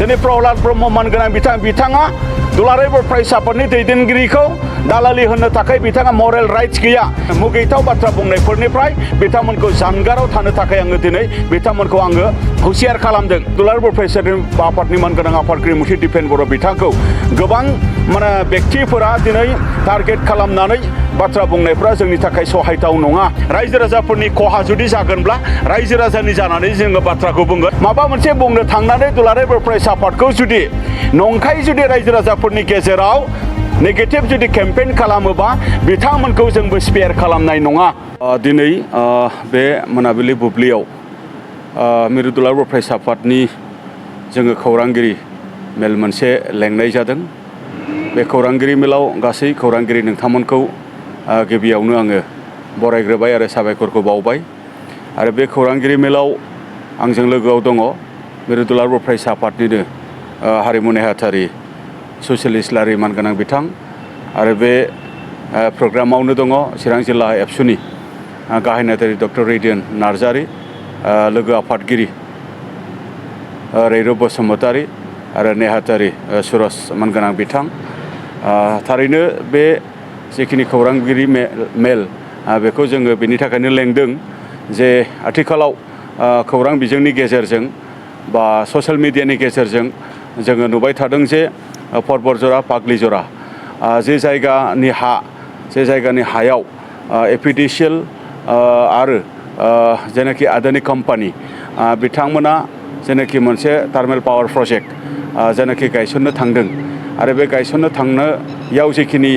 दिनै प्रहलाद ब्रह्म मानगोनां बिथाङा दुलाराय बर' फरायसा आफादनि दैदेनगिरिखौ दालालि होनो थाखाय बिथाङा मरेल राइट्स गैया मुगैथाव बाथ्रा बुंनायफोरनिफ्राय बिथांमोनखौ जानगाराव थानो थाखाय आङो दिनै बिथांमोनखौ आङो हुसियार खालामदों दुलाराय बर' फरायसा आफादनि मानगोनां आफादगिरि मुथि दिपेन बर' बिथांखौ गोबां बेक्तिफोरा दिनै टारगेट खालामनानै बाथ्रा बुंनायफ्रा जोंनि थाखाय सहायथाव नङा रायजो राजाफोरनि खहा जुदि जागोनब्ला रायजो राजानि जानानै जोङो बाथ्राखौ बुंगोन माबा मोनसे बुंनो थांनानै दुलाराय बर' फरायसा आफादखौ जुदि नंखाय जुदि रायजो राजाफोरनि गेजेराव नेगेटिभ जुदि केम्पेइन खालामोबा बिथांमोनखौ जोंबो स्पेयार खालामनाय नङा दिनै बे मोनाबिलि बुब्लियाव मिरु दुलाराय बर' फरायसा आफादनि जोङो खौरांगिरि मेल मोनसे लेंनाय जादों बे खौरांगिरि मेलाव गासै खौरांगिरि नोंथांमोनखौ गिबियावनो आङो बरायग्रोबाय आरो साबायखरखौ बावबाय आरो बे खौरांगिरि मेलाव आंजों लोगोआव दङ मिरु दुलाराय बर' फरायसा आफादनिनो हारिमु नेहाथारि ससियेलिस्टलारि मानगोनां बिथां आरो बे प्रग्रामावनो दङ चिरां जिल्ला एबसुनि गाहाय नेहाथारि डक्टर रेडियन नार्जारि लोगो आफादगिरि रैरुब बसुमतारि आरो नेहाथारि सुरज मानगोनां बिथां थारैनो बे जिखिनि खौरांगिरि मेल बेखौ जोङो बेनि थाखायनो लेंदों जे आथिखालाव खौरां बिजोंनि गेजेरजों बा ससियेल मिडियानि गेजेरजों जोङो नुबाय थादों जे परबतजरा पाग्लिजरा जे जायगानि हायाव एपिडिसिएल आरो जेनाखि आदानि कम्पानि बिथांमोना जेनाखि मोनसे थार्मेल पावार प्रजेक्ट जेनाखि गायसननो थांदों आरो बे गायसननो थांनायाव जिखिनि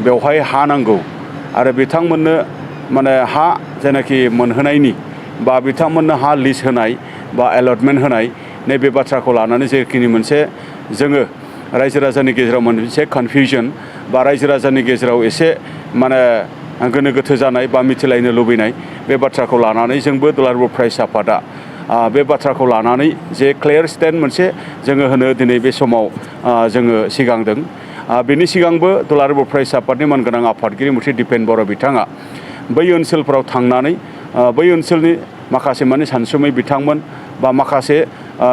बेवहाय हा नांगौ आरो बिथांमोननो हा जेनाखि मोनहोनायनि बा बिथांमोननो हा लिज होनाय बा एलटमेन्ट होनाय नैबे बाथ्राखौ लानानै जेखिनि मोनसे जोङो रायजो राजानि गेजेराव मोनसे कनफिउजन बा रायजो राजानि गेजेराव एसे गोनो गोथो जानाय बा मिथिलायनो लुबैनाय बे बाथ्राखौ लानानै जोंबो दुलाराय बर' फरायसा आफादा बे बाथ्राखौ लानानै जे क्लियार स्टेन्ड मोनसे जोङो होनो दिनै बे समाव जोङो सिगांदों बेनि सिगांबो दुलाराय बर' फरायसा आफादनि मानगोनां आफादगिरि मुथि दिपेन बर' बिथाङा बै ओनसोलफोराव थांनानै बै ओनसोलनि माखासे सानसुमै बिथांमोन बा माखासे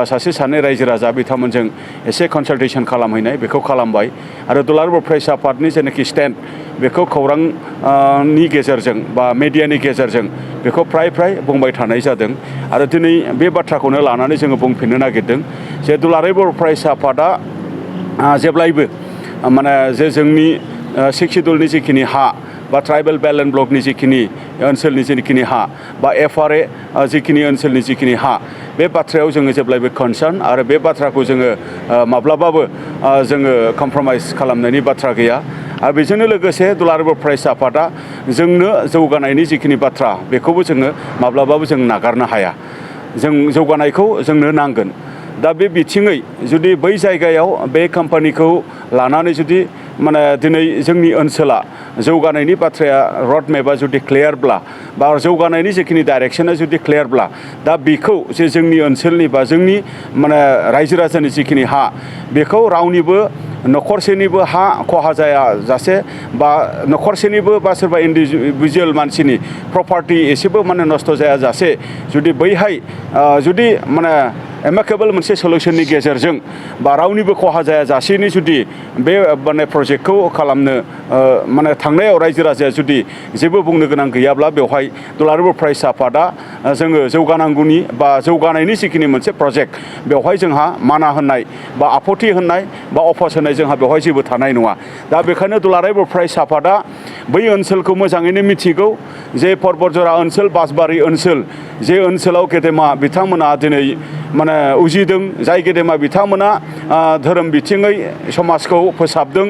सासे सानै रायजो राजा बिथांमोनजों एसे कनसाल्टेसन खालामहैनाय बेखौ खालामबाय आरो दुलाराय बर' फरायसा आफादनि जेनाखि स्टेन्ड बेखौ खौरांनि गेजेरजों बा मेडियानि गेजेरजों बेखौ फ्राय बुंबाय थानाय जादों आरो दिनै बे बाथ्राखौनो लानानै जोङो बुंफिननो नागिरदों जे दुलाराय बर' फरायसा आफादा जेब्लायबो जे जोंनि सिक्सिडुलनि जिखिनि हा बा ट्राइबेल बेल्ट एन्ड ब्लकनि जिखिनि ओनसोलनि जिखिनि हा बा FRA जिखिनि ओनसोलनि जिखिनि हा बे बाथ्रायाव जोङो जेब्लायबो कनसार्न आरो बे बाथ्राखौ जोङो माब्लाबाबो जोङो कमप्रमाइज खालामनायनि बाथ्रा गैया आरो बेजोंनो लोगोसे दुलाराय बर' फरायसा आफादा जोंनो जौगानायनि जिखिनि बाथ्रा बेखौबो जोङो माब्लाबाबो जों नागारनो हाया जों जौगानायखौ जोंनो नांगोन दा बे बिथिङै जुदि बै जायगायाव बे कम्पानिखौ लानानै जुदि दिनै जोंनि ओनसोला जौगानायनि बाथ्राया रड मेपआ जुदि क्लियारब्ला बा जौगानायनि जिखिनि डाइरेक्सना जुदि क्लियारब्ला दा बेखौ जे जोंनि ओनसोलनि बा जोंनि रायजो राजानि जिखिनि हा बेखौ रावनिबो न'खरसेनिबो हा खहा जायाजासे बा न'खरसेनिबो बा सोरबा इन्डिभिजुवेल मानसिनि प्रपार्टि एसेबो नस्थ' जायाजासे जुदि बैहाय जुदि एमाकेबल मोनसे सलुसननि गेजेरजों बा रावनिबो खहा जायाजासेनि जुदि बे प्रजेक्टखौ खालामनो थांनायाव रायजो राजाया जुदि जेबो बुंनो गोनां गैयाब्ला बेवहाय दुलाराय बर' फरायसा आफादा जोङो जौगानांगौनि बा जौगानायनि जिखिनि मोनसे प्रजेक्ट बेवहाय जोंहा माना होननाय बा आपत्ति होननाय बा अफस होनाय जोंहा बेवहाय जेबो थानाय नङा दा बेखायनो दुलाराय बर' फरायसा आफादा बै ओनसोलखौ मोजाङैनो मिथिगौ जे परबतजरा ओनसोल बासबारि ओनसोल जे ओनसोलाव गेदेमा बिथांमोना दिनै उजिदों जाय गेदेमा बिथांमोना धोरोम बिथिङै समाजखौ फोसाबदों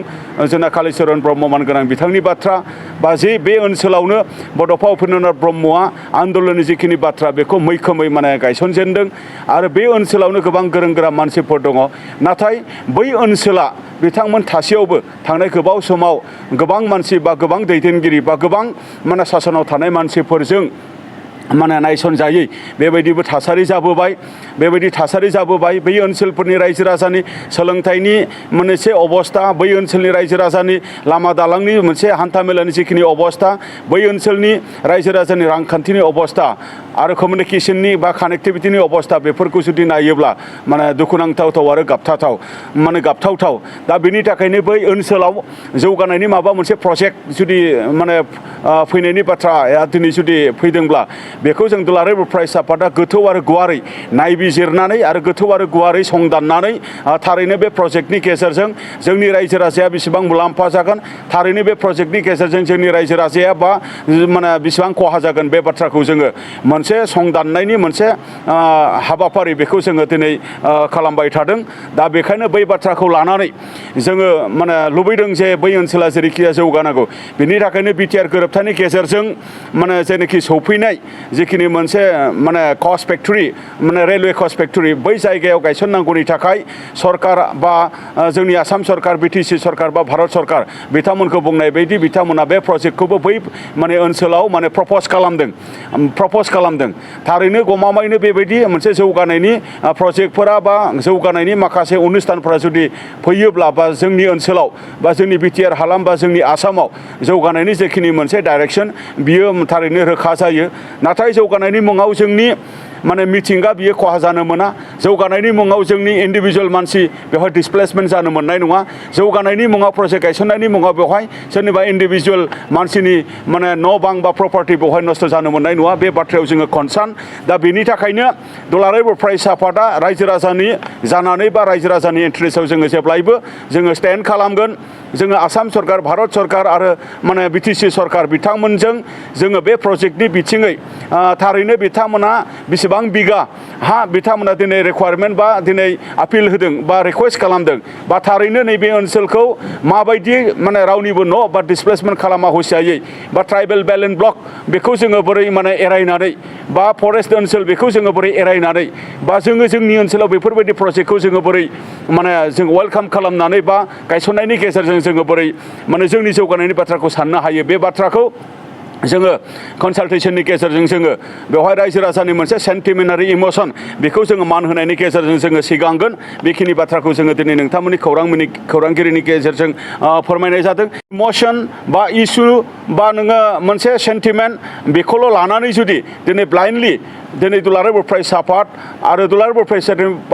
जोंना कालिचरन ब्रह्म मानगोनां बिथांनि बाथ्रा बा जे बे ओनसोलावनो बड'फा उपेन्द्रनाथ ब्रह्मआ आन्दलननि जिखिनि बाथ्रा बेखौ मैखोमै गायसनजेनदों आरो बे ओनसोलावनो गोबां गोरों गोरा मानसिफोर दङ नाथाय बै ओनसोला बिथांमोन थासेयावबो थांनाय गोबाव समाव गोबां मानसि बा गोबां दैदेनगिरि बा गोबां सासनाव थानाय मानसिफोरजों माने नायसनजायै बेबायदिबो थासारि जाबोबाय बै ओनसोलफोरनि रायजो राजानि सोलोंथाइनि मोनसे अबस्था बै ओनसोलनि रायजो राजानि लामा दालांनि मोनसे हान्थामेलानि जिखिनि अबस्था बै ओनसोलनि रायजो राजानि रांखान्थिनि अबस्था आरो कमिउनिकेशननि बा कानेक्टिभिटिनि अबस्था बेफोरखौ जुदि नायोब्ला माने दुखुनांथाव आरो गाबथावथाव दा बेनि थाखायनो बै ओनसोलाव जौगानायनि माबा मोनसे प्रजेक्ट जुदि माने फैनायनि बाथ्राया दिनै जुदि फैदोंब्ला बेखौ जों दुलाराय बर' फरायसा आफादा गोथौ आरो गुवारै नायबिजिरनानै आरो गोथौ आरो गुवारै संदाननानै थारैनो बे प्रजेक्टनि गेजेरजों जोंनि रायजो राजाया बेसेबां मुलाम्फा जागोन थारैनो बे प्रजेक्टनि गेजेरजों जोंनि रायजो राजाया बा माने बेसेबां खहा जागोन बे बाथ्राखौ जोङो मोनसे संदाननायनि मोनसे हाबाफारि बेखौ जोङो दिनै खालामबाय थादों दा बेखायनो बै बाथ्राखौ लानानै जोङो माने लुबैदों जे बै ओनसोला जेरैखिया जौगानांगौ बिनि थाखायनो बिटिआर गोरोबथानि गेजेरजों माने जेनाखि सौफैनाय जिखिनि मोनसे माने कस्ट फेक्टरि माने रेलवे कस्ट फेक्टरि बै जायगायाव गायसननांगौनि थाखाय सरकार बा जोंनि आसाम सरकार बिटिसि सरकार बा भारत सरकार बिथांमोनखौ बुंनाय बायदि बिथांमोना बे प्रजेक्टखौबो बै माने ओनसोलाव माने प्रप'ज खालामदों थारैनो गमामायैनो बेबायदि मोनसे जौगानायनि प्रजेक्टफोरा बा जौगानायनि माखासे अनुस्थानफोरा जुदि फैयोब्ला बा जोंनि ओनसोलाव बा जोंनि बिटिआर हालाम बा जोंनि आसामाव जौगानायनि जेखिनि मोनसे डाइरेक्सन बियो थारैनो रोखा जायो नाथाय जौगानायनि मुङाव जोंनि माने मिथिंगा बियो खहा जानो मोना जौगानायनि मुङाव जोंनि इन्डिभिजुवेल मानसि बेवहाय डिसप्लेसमेन्ट जानो मोननाय नङा जौगानायनि मुङाव प्रजेक्ट गायसननायनि मुङाव बेवहाय सोरनिबा इन्डिभिजुवेल मानसिनि माने न' बां बा प्रपार्टि बेवहाय नस्थ' जानो मोननाय नङा बे बाथ्रायाव जोङो कनसार्न दा बेनि थाखायनो दुलाराय बर' फरायसा आफादा रायजो राजानि जानानै बा रायजो राजानि इन्टारेस्टआव जोङो जेब्लायबो जोङो स्टेन्ड खालामगोन जोङो आसाम सरकार भारत सरकार आरो माने बिटिसि सरकार बिथांमोनजों जोङो बे प्रजेक्टनि बिथिङै थारैनो बिथांमोना बेसेबां बिगा हा बिथांमोना दिनै रिक्वायरमेन्ट बा दिनै आपिल होदों बा रिक्वेस्ट खालामदों बा थारैनो नैबे ओनसोलखौ माबायदि माने रावनिबो न' बा डिसप्लेसमेन्ट खालामा हुसियायै बा ट्राइबेल बेलेन्स ब्लक बेखौ जोङो बोरै माने एरायनानै बा फरेस्ट ओनसोल बेखौ जोङो बोरै एरायनानै बा जोङो जोंनि ओनसोलाव बेफोरबायदि प्रजेक्टखौ जोङो बोरै माने जों वेलकाम खालामनानै बा गायसननायनि गेजेरजों जोङो बोरै माने जोंनि जौगानायनि बाथ्राखौ साननो हायो बे बाथ्राखौ जोङो कनसालटेसननि गेजेरजों जोङो बेवहाय रायजो राजानि मोनसे सेन्टिमेन्टारि इमोसन बेखौ जोङो मान होनायनि गेजेरजों जोङो सिगांगोन बेखिनि बाथ्राखौ जोङो दिनै नोंथांमोननि खौरांगिरिनि गेजेरजों फोरमायनाय जादों इमोसन बा इस्यु बा नोङो मोनसे सेन्टिमेन्ट बेखौल' लानानै जुदि दिनै ब्लाइन्डलि दिनै दुलाराय बर' फरायसा आफाद आरो दुलाराय बर' फरायसा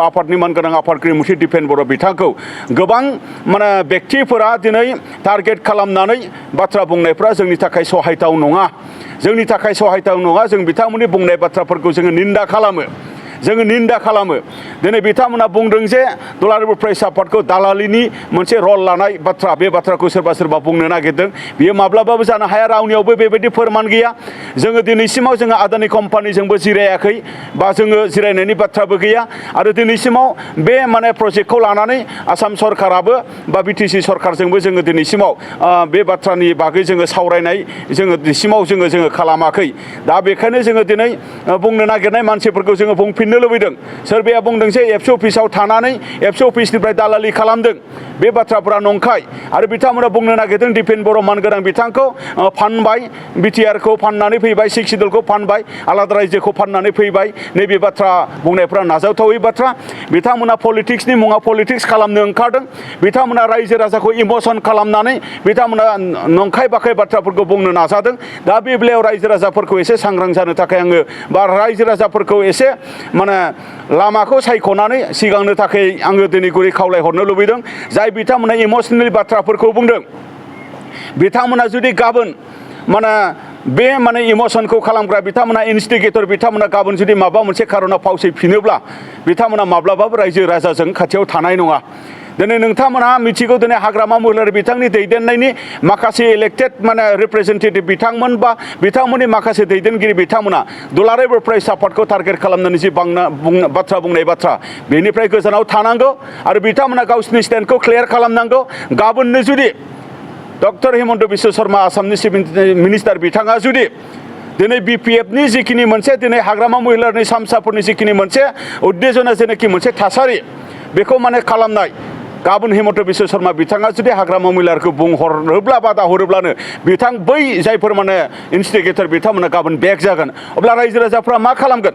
आफादनि मानगोनां आफादगिरि मुथि दिपेन बर' बिथांखौ गोबां माने बेक्तिफोरा दिनै टारगेट खालामनानै बाथ्रा बुंनायफ्रा जोंनि थाखाय सहायथाव नङा जों बिथांमोननि बुंनाय बाथ्राफोरखौ जोङो निन्दा खालामो दिनै बिथांमोना बुंदों जे दुलाराय बर' फरायसा आफादखौ दालालिनि मोनसे रल लानाय बाथ्रा बे बाथ्राखौ सोरबा बुंनो नागिरदों बियो माब्लाबाबो जानो हाया रावनियावबो बेबायदि फोरमान गैया जोङो दिनैसिमाव जोङो आदानि कम्पानिजोंबो जिरायाखै बा जोङो जिरायनायनि बाथ्राबो गैया आरो दिनैसिमाव बे माने प्रजेक्टखौ लानानै आसाम सरकाराबो बा बिटिसि सरकारजोंबो जोङो दिनैसिमाव बे बाथ्रानि बागै जोङो सावरायनाय जोङो दिनैसिमाव जोङो खालामाखै दा बेखायनो जोङो दिनै बुंनो नागिरनाय मानसिफोरखौ जोङो बुंफिननो लुबैदों सोरबाया बुंदों जे एफसि अफिसाव थानानै एफसि अफिसनिफ्राय दालालि खालामदों बे बाथ्राफोरा नंखाय आरो बिथांमोना बुंनो नागिरदों दिपेन बर' मानगोनां बिथांखौ फानबाय बिटिआरखौ फाननानै फैबाय सिक्स सिडुलखौ फानबाय आलादा रायजोखौ फाननानै फैबाय नैबे बाथ्रा बुंनायफ्रा नाजावथावै बाथ्रा बिथांमोना पलिटिक्सनि मुङाव पलिटिक्स खालामनो ओंखारदों बिथांमोना रायजो राजाखौ इमोसन खालामनानै बिथांमोना नंखाय बाखाय बाथ्राफोरखौ बुंनो नाजादों दा बे बेलायाव रायजो राजाफोरखौ एसे सांग्रां जानो थाखाय आङो बा रायजो राजाफोरखौ एसे माने लामाखौ सायख'नानै सिगांनो थाखाय आङो दिनै गुरै खावलायहरनो लुबैदों जाय बिथांमोना इमोसनेल बाथ्राफोरखौ बुंदों बिथांमोना जुदि गाबोन माने बे माने इमोसनखौ खालामग्रा बिथांमोना इन्स्टिगेटर बिथांमोना गाबोन जुदि माबा मोनसे खारनाव फावसैफिनोब्ला बिथांमोना माब्लाबाबो रायजो राजाजों खाथियाव थानाय नङा दिनै नोंथांमोनहा मिथिगौ दिनै हाग्रामा महिलारि बिथांनि दैदेननायनि माखासे इलेक्टेड माने रिप्रेजेन्टेटिभ बिथांमोन बा बिथांमोननि माखासे दैदेनगिरि बिथांमोना दुलाराय बर' फरायसा आफादखौ टारगेट खालामनानै जि बाथ्रा बुंनाय बाथ्रा बेनिफ्राय गोजानाव थानांगौ आरो बिथांमोना गावसिनि स्टेन्डखौ क्लियार खालामनांगौ गाबोननो जुदि डक्टर हिमन्त बिश्व शर्मा आसामनि चिफ मिनिस्टार बिथाङा जुदि दिनै बिपिएफनि जिखिनि मोनसे दिनै हाग्रामा महिलारिनि सामसाफोरनि जिखिनि मोनसे उद्देजना जेनाखि मोनसे थासारि बेखौ माने खालामनाय गाबोन हेमन्त बिश्व शर्मा बिथाङा जुदि हाग्रामा महिलारखौ बुंहरोब्ला बादा हरोब्लानो बिथां बै जायफोर माने इनस्टिगेटर बिथांमोना गाबोन बेक जागोन अब्ला रायजो राजाफ्रा मा खालामगोन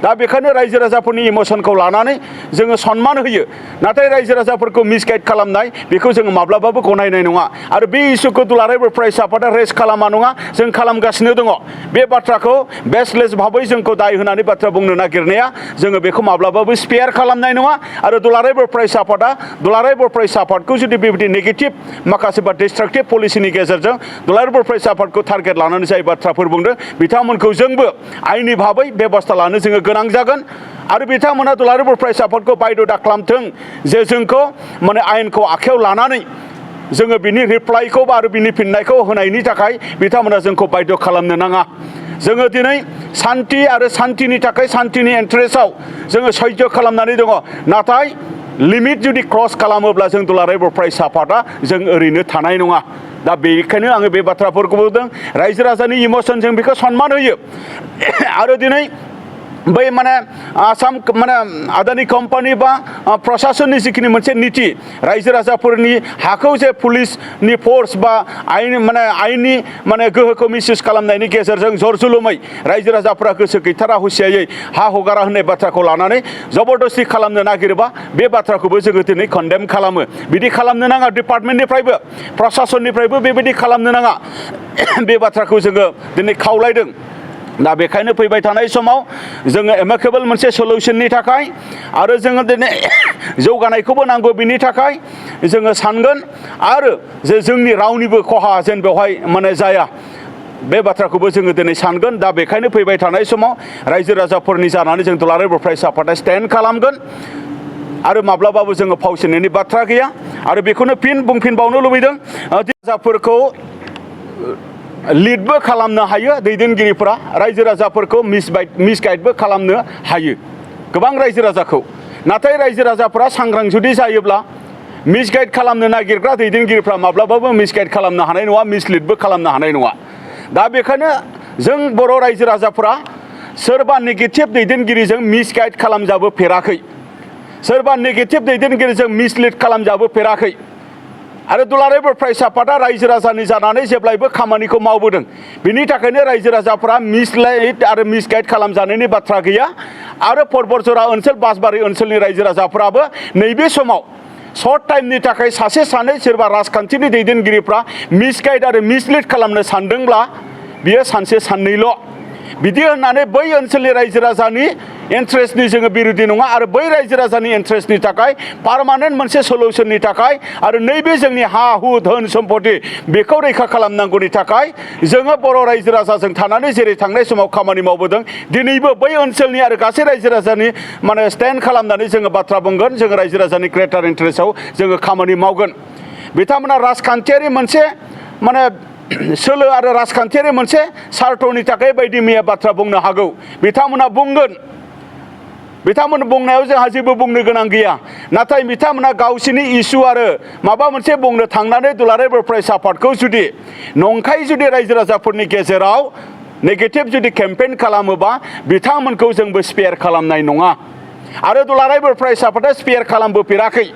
दा बेखायनो रायजो राजाफोरनि इमोसनखौ लानानै जोङो सन्मान होयो नाथाय रायजो राजाफोरखौ मिसगाइड खालामनाय बेखौ जोङो माब्लाबाबो गनायनाय नङा आरो बे इस्युखौ दुलाराय बर' फरायसा आफादा रेस खालामा नङा जों खालामगासिनो दङ बे बाथ्राखौ बेसलेस भाबै जोंखौ दाय होनानै बाथ्रा बुंनो नागिरनाया जोङो बेखौ माब्लाबाबो स्पेयार खालामनाय नङा आरो दुलाराय बर' फरायसा आफादा दुलाराय बर' फरायसा आफादखौ जुदि बेबायदि नेगेटिभ माखासे बा डिस्ट्राक्टिभ पलिसिनि गेजेरजों दुलाराय बर' फरायसा आफादखौ टारगेट लानानै जाय बाथ्राफोर बुंदों बिथांमोनखौ जोंबो आयेननि भाबै बेबस्था लानो जोङो गोनां जागोन आरो बिथांमोना दुलाराय बर' फरायसा आफादखौ बायद' दा खालामथों जे जोंखौ माने आयेनखौ आखायाव लानानै जोङो बिनि रिप्लाइखौ आरो बिनि फिननायखौ होनायनि थाखाय बिथांमोना जोंखौ बायद' खालामनो नाङा जोङो दिनै सान्थि आरो सान्थिनि थाखाय सान्थिनि इन्टारेस्टआव जोङो सैज्य खालामनानै दङ नाथाय लिमिट जुदि क्रस खालामोब्ला जों दुलाराय बर' फरायसा आफादा जों ओरैनो थानाय नङा दा बेखायनो आङो बे बाथ्राफोरखौ बुंदों रायजो राजानि इमोसन जों बेखौ सन्मान होयो आरो दिनै बै माने आसाम माने आदानि कम्पानि बा प्रशासननि जिखिनि मोनसे नीति रायजो राजाफोरनि हाखौ जे पुलिसनि फोर्स बा आयेननि माने गोहोखौ मिसइउज खालामनायनि गेजेरजों जर जुलुमै रायजो राजाफोरा गोसो गैथारा हुसियायै हा हगारा होननाय बाथ्राखौ लानानै जबरदस्ति खालामनो नागिरोबा बे बाथ्राखौबो जोङो दिनै कन्डेम खालामो बिदि खालामनो नाङा डिपार्टमेन्टनिफ्रायबो प्रशासननिफ्रायबो बेबायदि खालामनो नाङा बे बाथ्राखौ जोङो दिनै खावलायदों दा बेखायनो फैबाय थानाय समाव जोङो एमिकेबल मोनसे सलिउसननि थाखाय आरो जोङो दिनै जौगानायखौबो नांगौ बिनि थाखाय जोङो सानगोन आरो जे जोंनि रावनिबो खहा जेन बेवहाय माने जाया बे बाथ्राखौबो जोङो दिनै सानगोन दा बेखायनो फैबाय थानाय समाव रायजो राजाफोरनि जानानै जों दुलाराय बर' फरायसा आफादा स्टेन्ड खालामगोन आरो माब्लाबाबो जोङो फावसायनायनि बाथ्रा गैया आरो बेखौनो फिन बुंफिनबावनो लुबैदों राजाफोरखौ लिडबो खालामनो हायो दैदेनगिरिफोरा रायजो राजाफोरखौ मिसगाइडबो खालामनो हायो गोबां रायजो राजाखौ नाथाय रायजो राजाफोरा सांग्रां जुदि जायोब्ला मिसगाइड खालामनो नागिरग्रा दैदेनगिरिफ्रा माब्लाबाबो मिसगाइड खालामनो हानाय नङा मिसलिडबो खालामनो हानाय नङा दा बेखायनो जों बर' रायजो राजाफोरा सोरबा नेगेटिभ दैदेनगिरिजों मिसगाइड खालामजाबोफेराखै सोरबा नेगेटिभ दैदेनगिरिजों मिसलिड खालामजाबोफेराखै आरो दुलाराय बर' फरायसा आफादा रायजो राजानि जानानै जेब्लायबो खामानिखौ मावबोदों बिनि थाखायनो रायजो राजाफोरा मिसलाइड आरो मिसगाइड खालामजानायनि बाथ्रा गैया आरो परबतजरा ओनसोल बासबारि ओनसोलनि रायजो राजाफोराबो नैबे समाव सर्ट टाइमनि थाखाय सासे सानै सोरबा राजखान्थिनि दैदेनगिरिफ्रा मिसगाइड आरो मिसलिड खालामनो सानदोंब्ला बियो सानसे साननैल' बिदि होननानै बै ओनसोलनि रायजो राजानि इन्ट्रेस्टनि जोङो बिरोधि नङा आरो बै रायजो राजानि इन्ट्रेस्टनि थाखाय पार्मानेन्ट मोनसे सलिउसननि थाखाय आरो नैबे जोंनि हा हु धोन सम्पति बेखौ रैखा खालामनांगौनि थाखाय जोङो बर' रायजो राजाजों थानानै जेरै थांनाय समाव खामानि मावबोदों दिनैबो बै ओनसोलनि आरो गासै रायजो राजानि माने स्टेन्ड खालामनानै जोङो बाथ्रा बुंगोन जोङो रायजो राजानि ग्रेटार इन्ट्रेस्टआव जोङो खामानि मावगोन बिथांमोना राजखान्थियारि मोनसे माने सोलो आरो राजखान्थियारि मोनसे सार्थनि थाखाय बायदि मैया बाथ्रा बुंनो हागौ बिथांमोना बुंगोन बिथांमोन बुंनायाव जोंहा जेबो बुंनो गोनां गैया नाथाय बिथांमोना गावसोरनि इस्यु आरो माबा मोनसे बुंनो थांनानै दुलाराय बर' फरायसा आफादखौ जुदि नंखाय जुदि रायजो राजाफोरनि गेजेराव नेगेटिभ जुदि केम्पेइन खालामोबा बिथांमोनखौ जोंबो स्पेयार खालामनाय नङा आरो दुलाराय बर' फरायसा आफादा स्पेयार खालामबोफेराखै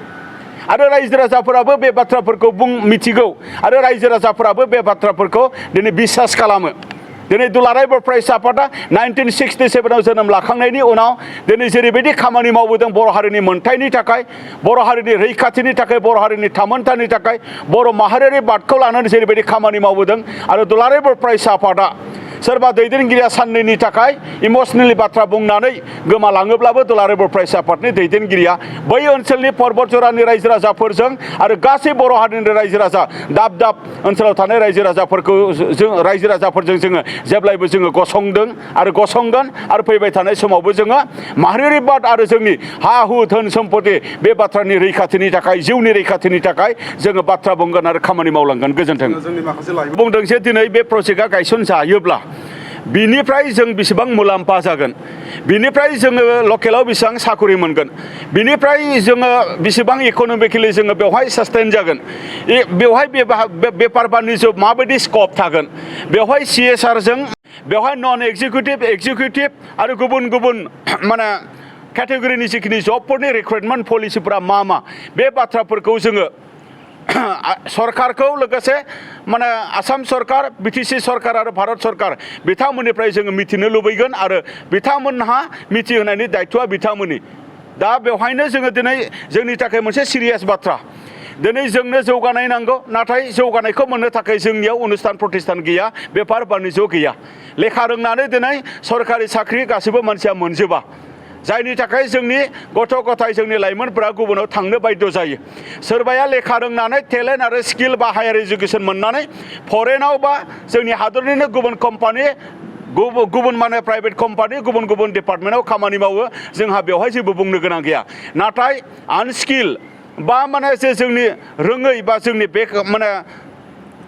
आरो रायजो राजाफोराबो बे बाथ्राफोरखौ मिथिगौ आरो रायजो राजाफोराबो बे बाथ्राफोरखौ दिनै बिसास खालामो दिनै दुलाराय बर' फरायसा आफादा 1967आव जोनोम लाखांनायनि उनाव दिनै जेरैबायदि खामानि मावबोदों बर' हारिनि मोनथायनि थाखाय बर' हारिनि रैखाथिनि थाखाय बर' हारिनि थामोनथानि थाखाय बर' माहारियारि बादखौ लानानै जेरैबायदि खामानि मावबोदों आरो दुलाराय बर' फरायसा आफादा सोरबा दैदेनगिरिया साननैनि थाखाय इमसनेलि बाथ्रा बुंनानै गोमालाङोब्लाबो दुलाराय बर' फरायसा आफादनि दैदेनगिरिया बै ओनसोलनि परबतजरानि रायजो राजाफोरजों आरो गासै बर' हारिनि रायजो राजा दाब दाब ओनसोलाव थानाय रायजो राजाफोरजों जोङो जेब्लायबो जोङो गसंदों आरो गसंगोन आरो फैबाय थानाय समावबो जोङो माहारियारि बाद आरो जोंनि हा हु धोन सम्पति बे बाथ्रानि रैखाथिनि थाखाय जिउनि रैखाथिनि थाखाय जोङो बाथ्रा बुंगोन आरो खामानि मावलांगोन गोजोन्थों बुंदों जे दिनै बे प्रजेक्टआ गायसनजायोब्ला बिनिफ्राय जों बेसेबां मुलाम्फा जागोन बिनिफ्राय जोङो लकेलाव बेसेबां साकरि मोनगोन बिनिफ्राय जोङो बेसेबां इक'नमिकेलि जोङो बेवहाय सास्टेइन जागोन बेवहाय बेफार बानिज्य माबायदि स्कप थागोन बेवहाय CSRजों बेवहाय नन एक्जिकिउटिभ आरो गुबुन गुबुन माने केटेगरिनि जिखिनि जबफोरनि रिक्रुटमेन्ट पलिसिफोरा मा बे बाथ्राफोरखौ जोङो सरकारखौ लोगोसे माने आसाम सरकार बिटिसि सरकार आरो भारत सरकार बिथांमोननिफ्राय जोङो मिथिनो लुबैगोन आरो बिथांमोनहा मिथिहोनायनि दायित्वआ बिथांमोननि दा बेवहायनो जोङो दिनै जोंनि थाखाय मोनसे सिरियास बाथ्रा दिनै जोंनो जौगानाय नांगौ नाथाय जौगानायखौ मोननो थाखाय जोंनियाव अनुस्थान प्रतिष्ठान गैया बेफार बानिज्य गैया लेखा रोंनानै दिनै सरकारि साख्रि गासिबो मानसिया मोनजोबा जायनि थाखाय जोंनि गथ' गथाय जोंनि लाइमोनफोरा गुबुनाव थांनो बाध्य जायो सोरबाया लेखा रोंनानै टेलेन्ट आरो स्किल बा हायार एजुकेसन मोननानै फरेनाव बा जोंनि हादरनिनो गुबुन कम्पानि गुबुन माने प्राइभेट कम्पानि गुबुन डिपार्टमेन्टआव खामानि मावो जोंहा बेवहाय जेबो बुंनो गोनां गैया नाथाय आनस्किल बा माने जे जोंनि रोङै बा जोंनि बे माने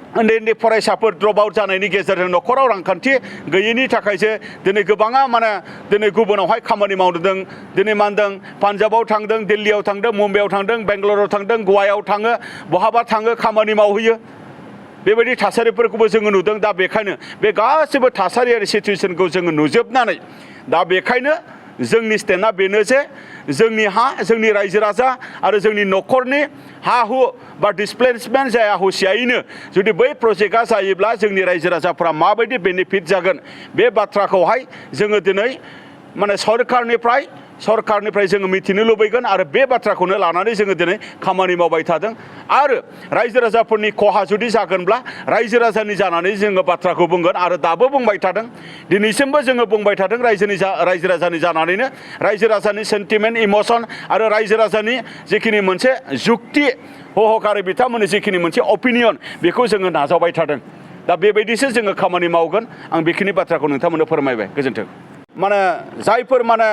उन्दै फरायसाफोर ड्रप आउट जानायनि गेजेरजों न'खराव रांखान्थि गैयैनि थाखायसो दिनै गोबाङा माने दिनै गुबुनावहाय खामानि मावदों दिनै मा होनदों पान्जाबाव थांदों दिल्लीयाव थांदों मुम्बाइआव थांदों बेंगालराव थांदों गवायाव थाङो बहाबा थाङो खामानि मावहैयो बेबायदि थासारिफोरखौबो जोङो नुदों दा बेखायनो बे गासैबो थासारियारि सिचुवेसनखौ जोङो नुजोबनानै दा बेखायनो जोंनि स्टेन्डआ बेनो जे जोंनि हा जोंनि रायजो राजा आरो जोंनि न'खरनि हा हु बा डिसप्लेसमेन्ट जाया हुसियायैनो जुदि बै प्रजेक्टआ जायोब्ला जोंनि रायजो राजाफ्रा माबायदि बेनिफिट जागोन बे बाथ्राखौहाय जोङो दिनै माने सरकारनिफ्राय जोङो मिथिनो लुबैगोन आरो बे बाथ्राखौनो लानानै जोङो दिनै खामानि मावबाय थादों आरो रायजो राजाफोरनि खहा जुदि जागोनब्ला रायजो राजानि जानानै जोङो बाथ्राखौ बुंगोन आरो दाबो बुंबाय थादों दिनैसिमबो जोङो बुंबाय थादों रायजो राजानि जानानैनो रायजो राजानि सेन्टिमेन्ट इमसन आरो रायजो राजानि जिखिनि मोनसे जुक्ति हहकारि बिथांमोननि जिखिनि मोनसे अपिनियन बेखौ जोङो नाजावबाय थादों दा बेबायदिसो जोङो खामानि मावगोन आं बेखिनि बाथ्राखौ नोंथांमोननो फोरमायबाय गोजोन्थों माने जायफोर माने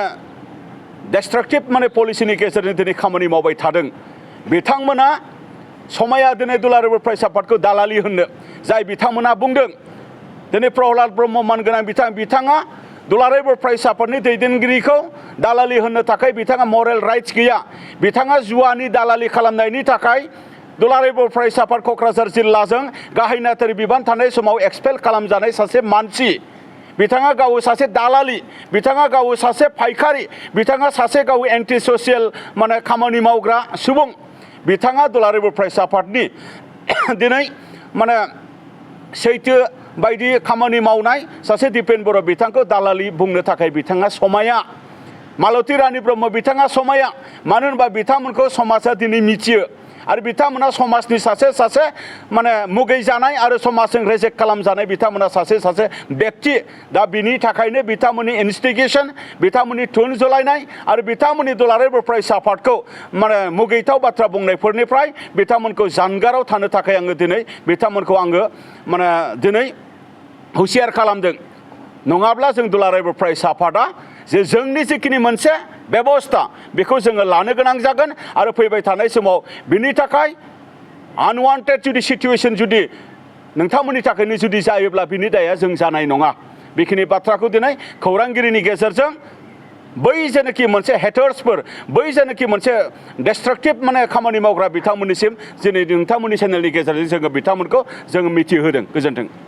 डिस्ट्राक्टिभ माने पलिसिनि गेजेरजों दिनै खामानि मावबाय थादों बिथांमोना समाया दिनै दुलाराय प्राइज आफादखौ दालालि होननो जाय बिथांमोना बुंदों दिनै प्रहलाद ब्रह्म मानगोनां बिथाङा दुलाराय प्राइज आफादनि दैदेनगिरिखौ दालालि होननो थाखाय बिथाङा मरेल राइट्स गैया बिथाङा जुवानि दालालि खालामनायनि थाखाय दुलाराय प्राइज आफाद क'क्राझार जिल्लाजों गाहाय नेहाथारि बिबान थानाय समाव एक्सपेल खालामजानाय सासे मानसि बिथाङा गाव सासे दालालि बिथाङा गाव सासे फायखारि बिथाङा सासे गाव एन्टि ससियेल माने खामानि मावग्रा सुबुं बिथाङा दुलाराय प्राइज आफादनि दिनै माने सैथो बायदि खामानि मावनाय सासे दिपेन बर' बिथांखौ दालालि बुंनो थाखाय बिथाङा समाया मालती रानी ब्रह्म बिथाङा समाया मानो होनबा बिथांमोनखौ समाजा दिनै मिथियो आरो बिथांमोना समाजनि सासे माने मुगै जानाय आरो समाजजों रेजेक्ट खालामजानाय बिथांमोना सासे व्यक्ति दा बिनि थाखायनो बिथांमोननि इनस्टिगेसन बिथांमोननि थुन जलायनाय आरो बिथांमोननि दुलाराय प्राइज आफादखौ माने मुगैथाव बाथ्रा बुंनायफोरनिफ्राय बिथांमोनखौ जानगाराव थानो थाखाय आङो दिनै बिथांमोनखौ आङो माने दिनै हुसियार खालामदों नङाब्ला जों दुलाराय प्राइज आफादा जे जोंनि जिखिनि मोनसे बेबस्था बेखौ जोङो लानो गोनां जागोन आरो फैबाय थानाय समाव बिनि थाखाय आनवान्टेड जुदि सिचुवेसन जुदि नोंथांमोननि थाखायनो जुदि जायोब्ला बिनि दाया जों जानाय नङा बेखिनि बाथ्राखौ दिनै खौरांगिरिनि गेजेरजों बै जेनाखि मोनसे हेटार्सफोर बै जेनाखि मोनसे डिस्ट्राक्टिभ माने खामानि मावग्रा बिथांमोननिसिम दिनै नोंथांमोननि चेनेलनि गेजेरजों जोङो बिथांमोनखौ जोङो मिथिहोदों गोजोन्थों